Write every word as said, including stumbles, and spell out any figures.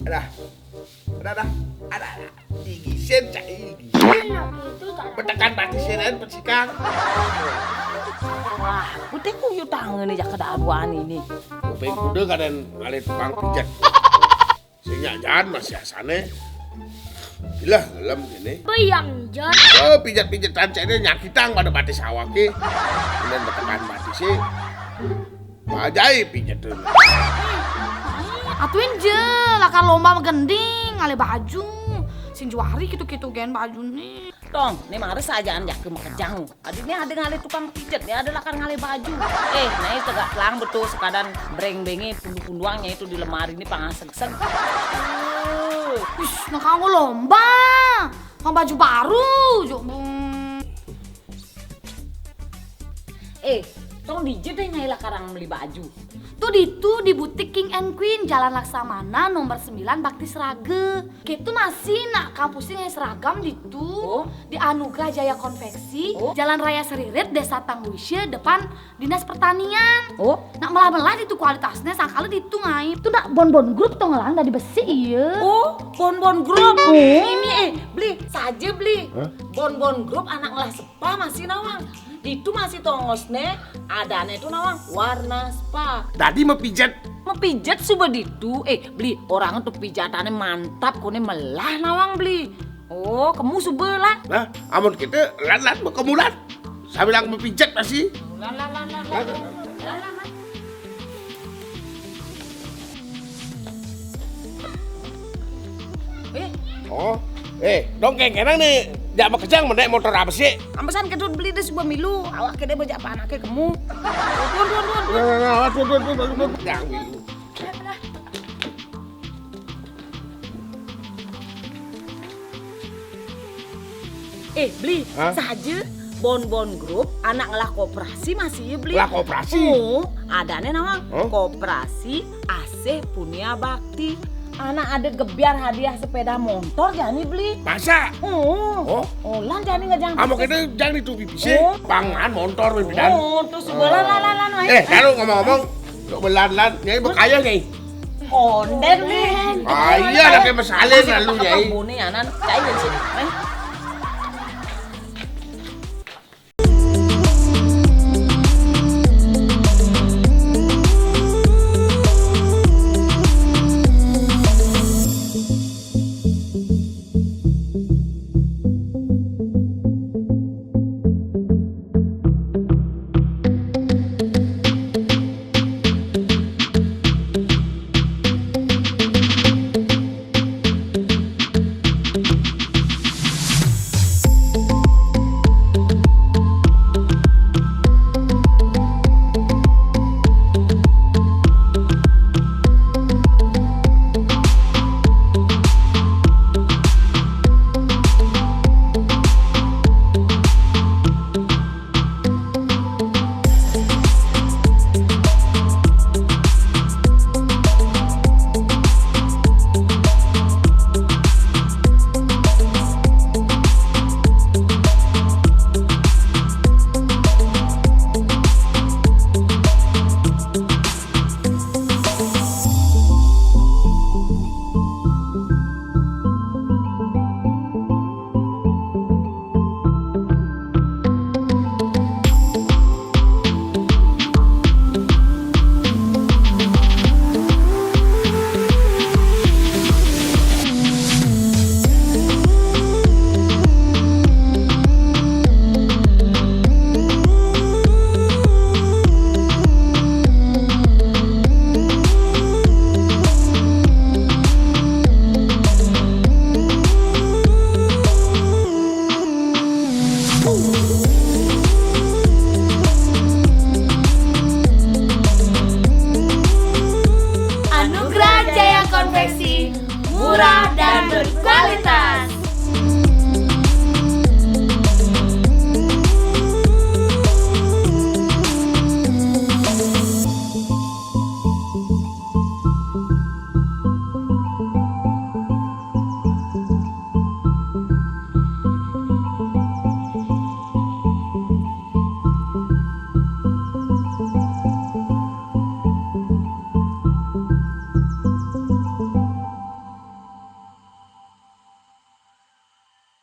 Dah. Dah, dah. Ada, ada. Gigisin, cai, gigisin. Betekan batisé, lain pecikang. Wah, kuté kuyu tangan nih, jak kedaduan ini. Kuping kuda kadén ngalih tukang pijet. Sing nyajaan masih asané. Ilah, gelem kéné. Bayang jan. Oh, pijet-pijetan cai ini nyakitang pada batis awaké. Kemudian betekan batisé. Bajai pijet dulu. Atuin je, lakar lomba magending, ngalih baju. Sing juari kitu-kitu gén bajuné. Tong, né mara sajaan jaké makejang. Adi né ada ngalih tukang pijet, né ada lakar ngalih baju. Eh, nyai tegak telang betul sekadar bréng-bréngé pundu-punduang nyai itu di lemari ini pangasegseg. Wis, nah kanggo lomba. Kang baju baru, juk. Eh, tong dija deh nyai lakar meli baju. Tuh ditu di butik King and Queen, Jalan Laksamana, nomor sembilan, Bakti Seraga. Kéto masih nak kampusnya nyai seragam ditu. Oh. Di Anugerah Jaya Konveksi, oh, Jalan Raya Seririt, Desa Tangguisye, depan Dinas Pertanian. Oh. Nak melah-melah ditu kualitasnya, sangkala ditu nyai. Tuh nak Bon Bon Group tong ngelang dari besi, iya. Oh, Bon Bon Group. Oh. Ini, eh, beli saja beli. Hah? Bon Bon Group anak ngelah spa masih nawang. Ditu masih tongosné, adané tuh nawang warna spa. Dadi mapijet. Mapijet suba ditu, eh, beli orang tuh pijatannya mantap, koné melah nawang beli. Oh, kemu suba lah. Nah, amun kita lan-lan, kemu lan. Sambil mapijet masih. Lan, lan, lan, lan, lan. Lan, lan, lan. Eh. Oh, eh, dong kéngkénang nih. Jak makejang menek motor apa sih? Ambesan kedut beli deh suba milu. Awak kedé bejak panaké kemu. Tuan, tuan, tuan, tuan. Nah, nah, nah, tuan, tuan, tuan, tuan, tuan. Yang milu. Eh, beli, hah? Saja Bon Bon Group, anak ngelah koperasi masih ya, beli. Ngelah koperasi? Oh, adané nawang. Hah? Koperasi Asih Punia Bakti. Anak ada gebyar hadiah sepeda motor jani beli. Masa? Oh. Oh? Oh, lan jani ngejang. Amo kita jani tuh pipis. Oh. Pangan motor pipidan. Oh, terus bola lan, lan, lan, eh, lalu ngomong-ngomong, yuk belan lan, nyai bekaya nyai. Kondén nih. Ah, iya, ada kayak mesalin lalu nyai. Buni anan, cai di sini. Eh.